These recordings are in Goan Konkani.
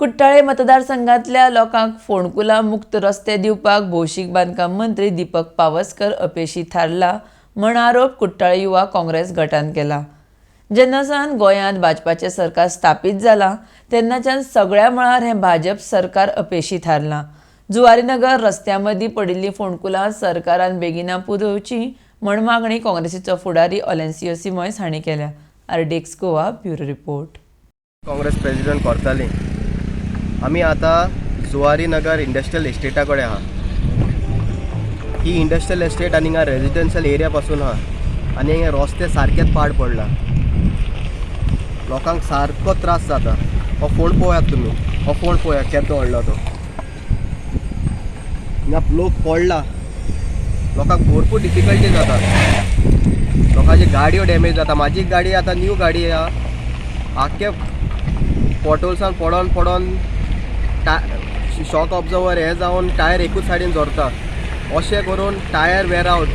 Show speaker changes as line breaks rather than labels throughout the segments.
कुट्टाळे मतदारसंघातल्या लोकांक फोंडकुलां मुक्त रस्ते दिवपाक भौशीक बांदकाम मंत्री दीपक पावसकर अपेशी थारला म्हण आरोप कुट्टाळे युवा काँग्रेस गटान केला. जेन्ना सावन गोंयांत भाजपाचें सरकार स्थापीत जालां, तेन्नाच्यान सगळ्या मळार हें भाजप सरकार अपेशी थारलां. जुवारीनगर रस्त्या मदीं पडिल्लीं फोंडकुलां सरकारान बेगिना पुरोवची म्हण मागणी काँग्रेसीचो फुडारी ओलेन्सियो सिमॉयस हांणी केल्या. RDX Goa, bureau report.
Congress president Cortalim. आमी आतां जुवारी नगर इंडस्ट्रियल इस्टेटा कडेन आहा. ही इंडस्ट्रियल इस्टेट आनी हिंगा रेजिडेन्शियल एरिया पासून आहा आनी हिंगा रस्ते सारकेच पाड पडला. लोकांक सारको त्रास जाता. हो फोण पळयात तुमी, हो फोण पळयात केदो व्हडलो तो. हिंगा लोक पडला, लोकांक भरपूर डिफिकल्टी जाता, लोकांची गाडयो डॅमेज जाता. म्हाजी गाडी आतां न्यू गाडी आहा, आख्खे पोटहोल्सान पडोन पडोन शॉक ऑब्जर्वर हे जावन टायर एकूच सायडीन झरता. अशें करून tyre wear out,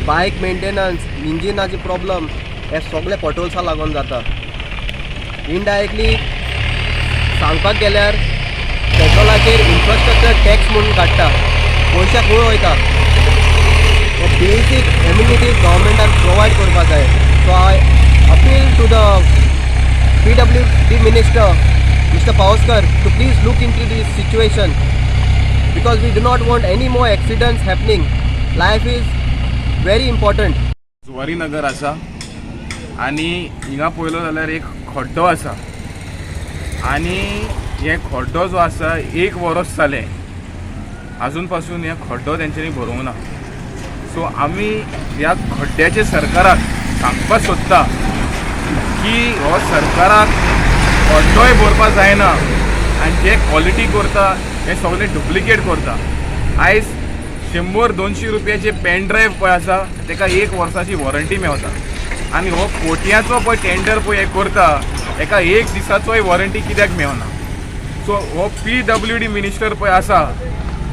bike maintenance, इंजिनाचे problem, हे सगळे पोटहोल्सा लागून जाता. इनडायरेक्टली सांगपाक गेल्यार पेट्रोलाचेर इन्फ्रास्ट्रक्चर टॅक्स म्हणून काडटा, पयशे खंय वयता? हे बेसीक एम्युनिटीज गव्हर्मेंटान प्रोवायड करपा जाय. So I appeal to the PWD Minister, Mr. Pawaskar, to please look into this situation because we do not want any more accidents happening. Life is very important.
Zuari Nagar आसा आनी हिंगा पळयलो जाल्यार एक खड्डो आसा आनी हे खड्डो जो आसा, एक वरस जालें, आजून पासून हे खड्डो तेंच्यांनी भरूंक ना. सो आमी ह्या खड्ड्याचे सरकाराक सांगपाक सोदता की हो सरकाराक खड्डोय भरपाक जायना आनी जे क्वॉलिटी करता हे सगळे डुप्लिकेट करता. आयज 100-200 रुपयाचे पेन ड्रायव्ह पळय आसा, तेका एक वर्साची वॉरंटी मेवता आनी हो कोट्याचो पळय टेंडर पळय हे करता, हेका एक दिसाचोय वॉरंटी कित्याक मेवना? सो हो पीडब्ल्यू डी मिनिस्टर पळय आसा,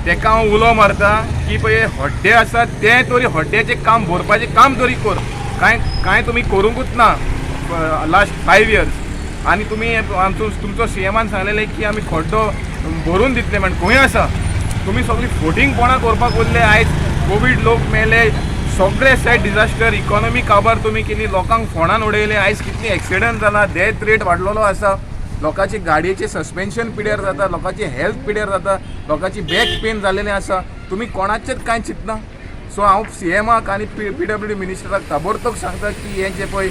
तेका हांव उलो मारता की पळय हड्डे आसा ते तरी, हड्ड्याचें काम भरपाचें काम तरी कर. कांय कांय तुमी करूंकूच ना लास्ट 5 इयर्स. आनी तुमी आमचो तुमचो सीएमान सांगलेलें की आमी खड्डो भरून दितले म्हण, खंय आसा? तुमी सगळीं फटींगपणां करपाक उरले. आयज कोवीड, लोक मेले, सगळे सॅड डिजास्टर, इकॉनॉमी काबार तुमी केली, लोकांक फोणान उडयले. आयज कितली एक्सिडंट जाला, डेथ रेट वाडलेलो आसा, लोकांची गाडयेचे सस्पेन्शन पिड्यार जाता, लोकांची हेल्थ पिड्यार जाता, लोकांची बॅक पेन जालेलें आसा. तुमी कोणाचेच कांय चिंतना. सो हांव सीएमाक आनी पीडब्ल्यू डी मिनिस्टराक ताबडतोब सांगता की हे जे पळय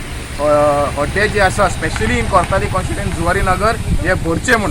हड्डे जे आसा, specially in Cortalim constituency, Zuari Nagar, हे भरचे म्हणून.